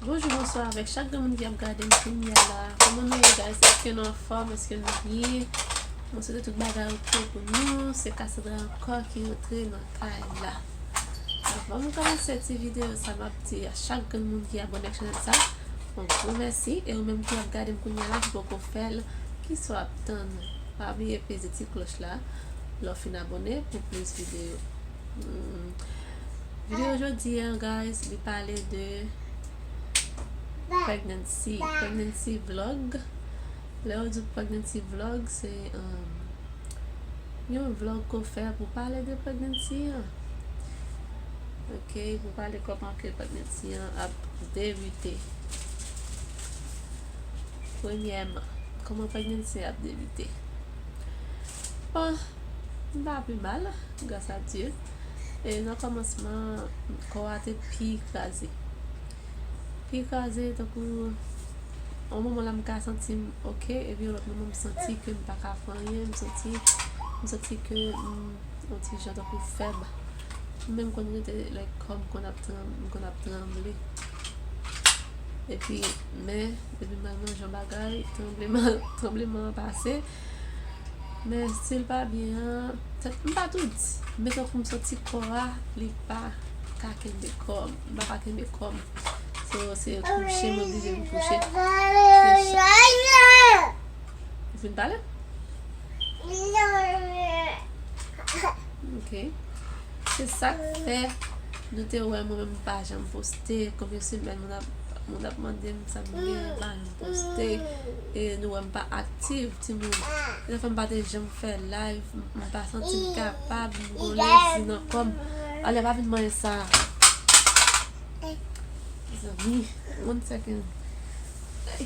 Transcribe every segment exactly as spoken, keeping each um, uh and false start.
Bonjou, bonswa avèk chak grenn moun ki ap gade m kounye a la. Kòman nou ye, guys? Èske nou anfòm? Èske nou byen? Mwen swete tout bagay oke pou nou. Se Cassandra ankò ki antre nan kay la. Avan m kòmanse ti videyo sa, m ap di a chak grenn moun ki abòne ak chanèl sa, yon gwo mèsi. E ou menm ki ap gade m kounye a la, ki poko fè l, kisa w ap tann? Pa bliye peze ti klòch la lè w fin abòne pou plis videyo. Hmm. Videyo jodi a, guys, li pale de pregnancy, pregnancy vlog. Lè yo di pregnancy vlog, se, um, yon vlog ke w fè pou pale de pregnancy an. Ok, pou pale kòman ke pregnancy an ap debite. Premyèman, kòman pregnancy ap debite? Bon, m pa pi mal, gras a Dye. E nan kòmansman, kò a te pi kraze. Pi kraze, tankou, yon moman la m ka santi m oke, epi yon lòt moman m santi ke m pa ka fè anyen, m santi, m santi ke m yon ti jan tankou fèb. M menm konn rete, like, kò m konn ap tranm-, m konn ap tranble. Epi, men, depi m al manje yon bagay, tranbleman, tranbleman an pase. Men, si l pa byen an, tèt, m pa tou di, men tankou m santi kò a, li pa ka kenbe kò m. M pa ka kenbe kò m. So, se kouche, m oblije m kouche. Ou fin pale? Ok. Se sa k fè nou te wè mwen menm m pa janm poste. Konbyen semèn moun ap, moun ap mande m sa m gen, m pa janm poste. E nou wè m pa aktif, timoun. Se sa fè m pa te janm fè live. M, m pa santi m kapab, m gon lezi nan kò m. Ale, pa vin manyen sa. Mezanmi, one second. Ey,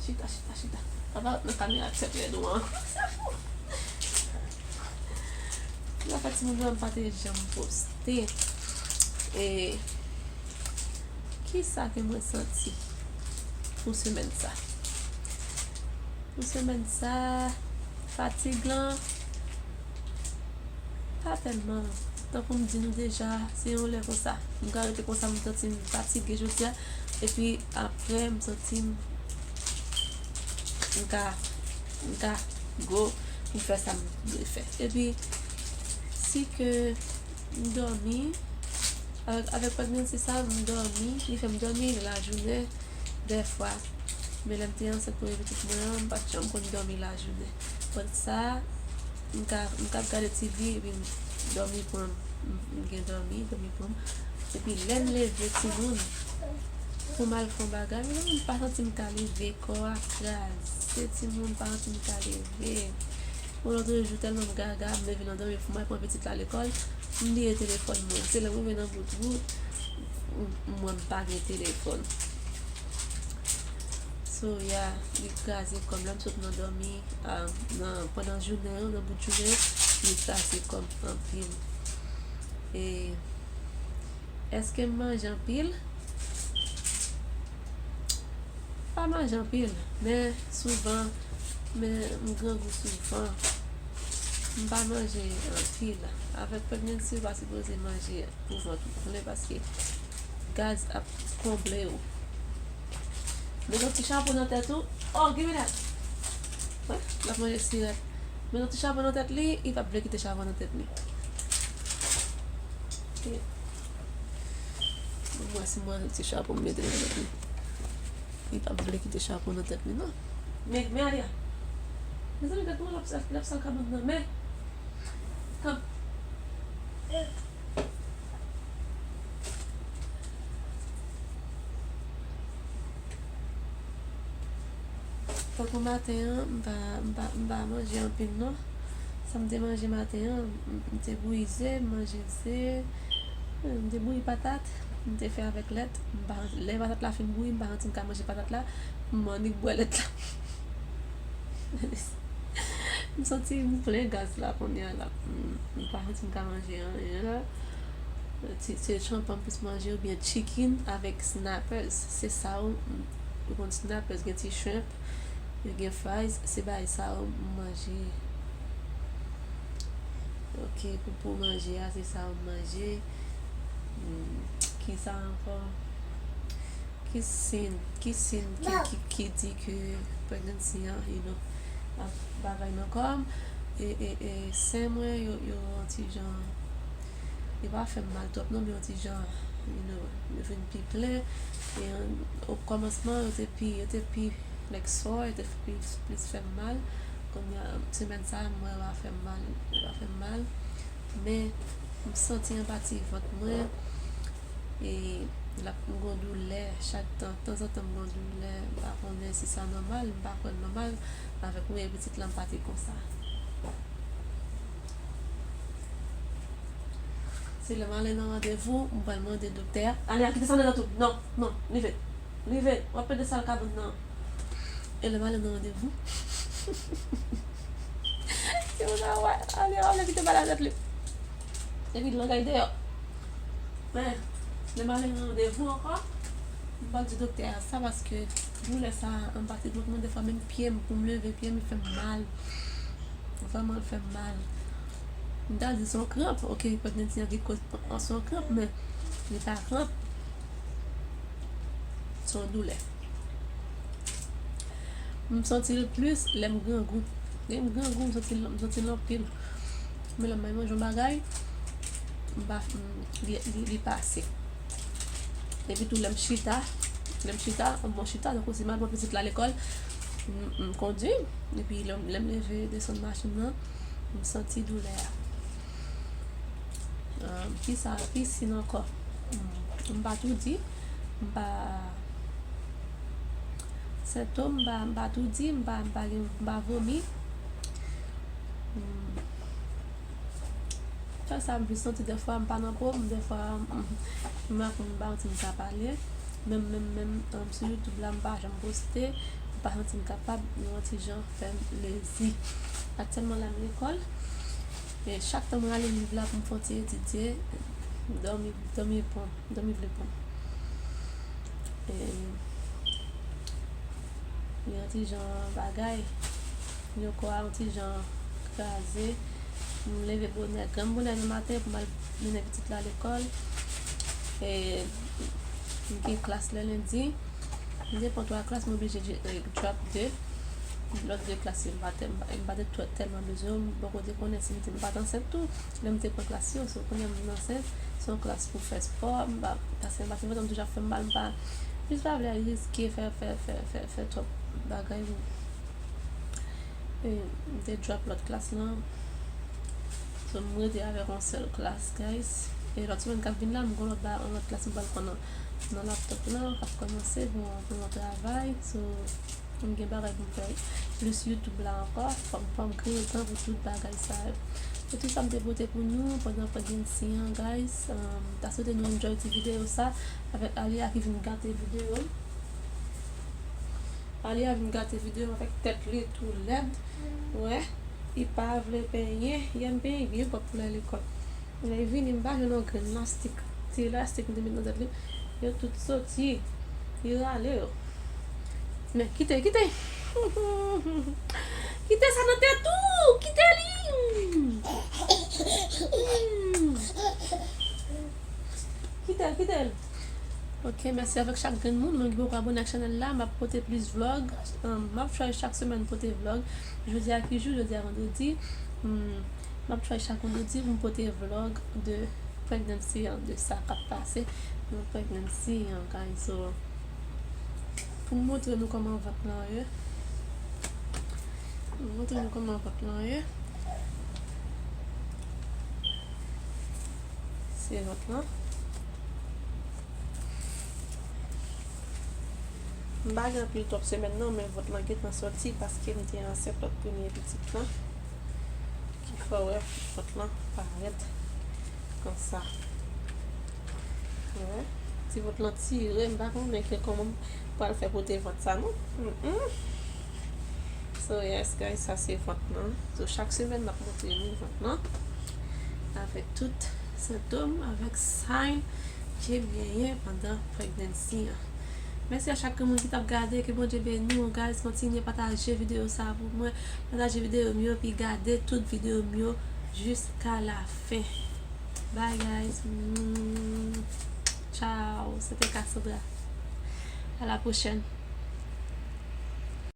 chita, chita, chita. Papa, nan kamera, ti lè nou an. Zafè timoun yo, m pa te janm poste. E kisa ke mwen santi pou semèn sa? Pou semèn sa, fatig lan, pa tèlman. Tankou m di nou deja, se yon lè konsa. M ka rete konsa, m santi m fatige jodi a. Epi apre, m santi m, m ka, m ka go pou fè sa m dwe fè. Epi, si ke m dòmi, avèk, avèk pregnancy sa, m dòmi, li fè m dòmi lajounen, dèfwa. Men lè m te ansent premye pitit mwen an, m pa t janm konn dòmi lajounen. Pòt sa, m ka, m ka ap gade T V, epi m dòmi pran m. M, m gen dòmi, dòmi pran m. Epi lè m leve timoun, pou m al fè yon bagay, m pa santi m ka leve, kò a kraze, timoun, pa santi m ka leve. Yon lòt jou, tèlman m gaga, m leve nan dòmi, fò m al pran pitit la lekòl, m bliye telefòn mwen. Se lè m rive nan bout wout, m, m wè m pa gen telefòn. So, yeah, li kraze kò m. Lè m sot nan dòmi, a, nan, pandan jounen an, nan bout jounen an, li kraze kò m anpil. E èske m manje anpil? Pa manje anpil, men souvan, men m grangou souvan. M pa manje anpil. Avèk pregnancy, ou pa sipoze manje pou vant ou koule, paske gaz ap konble w. Met yon ti chapo nan tèt ou. Oh, give me that. Wi, l ap manje sirèt. Met yon ti chapo nan tèt li, li p ap vle kite chapo nan tèt li. Ok. Bon, mwen, si mwen, ti chapo m mete nan tèt li. Li p ap vle kite chapo nan tèt li, non. Men, men ale a. Mezanmi, gad kòman l ap sal, l ap sal kabann nan. Men, kanpe. Tankou maten an, m pa, m pa, m pa manje anpil non. Sa m te manje maten an, m, m te bouyi ze, m manje ze, m te bouyi patat, m te fè avèk lèt. M pa, lè patat la fin bouyi, m pa santi m ka manje patat la, m annik bwè lèt la. M santi m plen gaz la kounye a la. M, m pa santi m ka manje anyen la. Ti, se chanpan m plis manje oubyen chicken avèk snappers. Se sa yo, m, ou konn snappers, gen ti shrimp, gen fries, se bagay sa yo m manje. Ok, pou, pou manje a, se sa yo m manje. Hmm, kisa ankò? ki siy, ki siy ki, ki, ki di ke pregnancy an, you know, ap bagay nan kò m. E, e, e, sen mwen, yo, yo yon ti jan, yo pa fè m mal twòp non, men yon ti jan, you know, yo vin pi plen. E, o kòmansman, yo te pi, yo te pi, like, sore, yo te pi, plis fè m mal. Kounye a, semèn sa, m wè yo pa fè m mal, yo pa fè m mal. Men, m santi anba ti vant mwen, e l ap, m gon doulè chak tan, tanzantan m gon doulè, m pa konnen si sa nòmal, m pa kwè l nòmal, avèk premye pitit la m pa te konsa. Se lè m ale nan randevou, m pral mande doktè a. Ale, a kite sandal nan tou. Non, non, leve. Leve, w ap pede sal kabann nan. E lè m ale nan randevou. Se pou sa wè, ale, ale kite bagay tèt li. Epi langay deyò. Men, lè m ale nan randevou ankò, m pral di doktè a sa paske doulè sa anba ti vant mwen, defwa menm pye m, pou m leve pye m, li fè m mal. Vrèman, l fè m mal. M ta di se yon kranp, ok, pregnancy an ki koz se yon kranp, men li pa kranp. Se yon doulè. M santi l plis lè m grangou. Lè m grangou, m santi l, m santi l anpil. Men lè m bay manje yon bagay, m pa, m, li, li, li pase. Epi tou lè m chita, lè m chita, bon chita, tankou si m al pran pitit la lekòl, m, m kondui, epi lè, lè m leve desann machin nan, m santi doulè a. Ah, ki sa, ki siy ankò? M, m pa toudi, m pa, sentòm, m pa, m pa toudi, m pa, m pa gen, m pa vomi. M, Sa, sa m vin santi dèfwa m pa nan po m, dèfwa m, m ak moun m pa santi m ka pale. Menm, menm, menm, um, sou YouTube la, m pa janm poste, m pa santi m kapab, yon ti jan fè m lezi. Aktyèlman la, m lekòl. E chak tan mwen ale liv la pou m fè yon ti etidye, dòmi, dòmi pran, dòmi vle pran. E, li yon ti jan bagay, yon kò a yon ti jan kraze. M leve bonè, granm bonè nan maten pou m al mennen pitit la lekòl. E, m gen klas lè lendi. M te pran twa klas, m oblije, e, drop de. Lòt de klas yo, m pa te, m pa, m pa te twè-, tèlman bezwen yo. M poko te konnen si m te, m pa t ansent tou. Lè m te pran klas yo, so kounye a m vin ansent. Se yon klas pou fè spò, m pa, paske m pa te, m toujou ap fè m mal, m pa, jis pa vle riske fè, fè, fè, fè, fè twòp bagay. E, m te drop lòt klas lan. So, m rete avèk yon sèl klas, guys. E lòt semèn k ap vin la, m gon lòt ba-, yon lòt klas m pral pran nan, nan laptop lan, k ap kòmanse pou, pou yon travay. So, m gen bagay pou m fè. Plis YouTube la ankò, fò m, fò m kreye tan pou tout bagay sa yo. Se tout sa m te pote pou nou pandan pregnancy an, guys. Um, ta swete nou enjoy ti videyo sa avèk Alia ki vin gate videyo. Alia vin gate videyo avèk tèt li tou lèd. Wè, li pa vle penyen. Yè m penyen byen pwòp pou l al lekòl. Lè l vini, m pa jwenn yon grenn lastik. Ti lastik m te met nan tèt li, yo tout soti. Li rale yo. Men, kite, kite. Kite sa nan tèt ou. Kite li. Kite l, kite l. Ok, mèsi avèk chak grenn moun, moun ki poko abòne ak chanèl la, m ap pote plis vlòg. Um, m ap try chak semèn pote vlòg. Jodi a ki jou? Jodi a vandredi. Hmm, m ap try chak vandredi pou m pote vlòg de pregnancy an, de sa k ap pase nan pregnancy an, guys. So, pou m montre nou kòman vant lan ye. Pou m montre nou kòman vant lan ye. Se vant lan. M pa gen anpil twòp semèn non, men vant lan gentan sòti paske m te ansent lòt premye pitit lan. Ki fè w wè vant lan parèt konsa. Wè, ti vant lan tire, m pa konnen ke kòman m pral fè pote vant sa non. Mm-mm. So yes guys, sa se vant lan. So chak semèn m ap montre nou vant lan avèk tout sentòm, avèk sign ke m genyen pandan pregnancy an. Mèsi a chak moun ki t ap gade, ke Bondye beni w, guys. Kontinye pataje videyo sa pou mwen. Pataje videyo m yo, pi gade tout videyo m yo jiska la fen. Bye, guys. Mm. Ciao. Se te Cassandra. À la prochaine.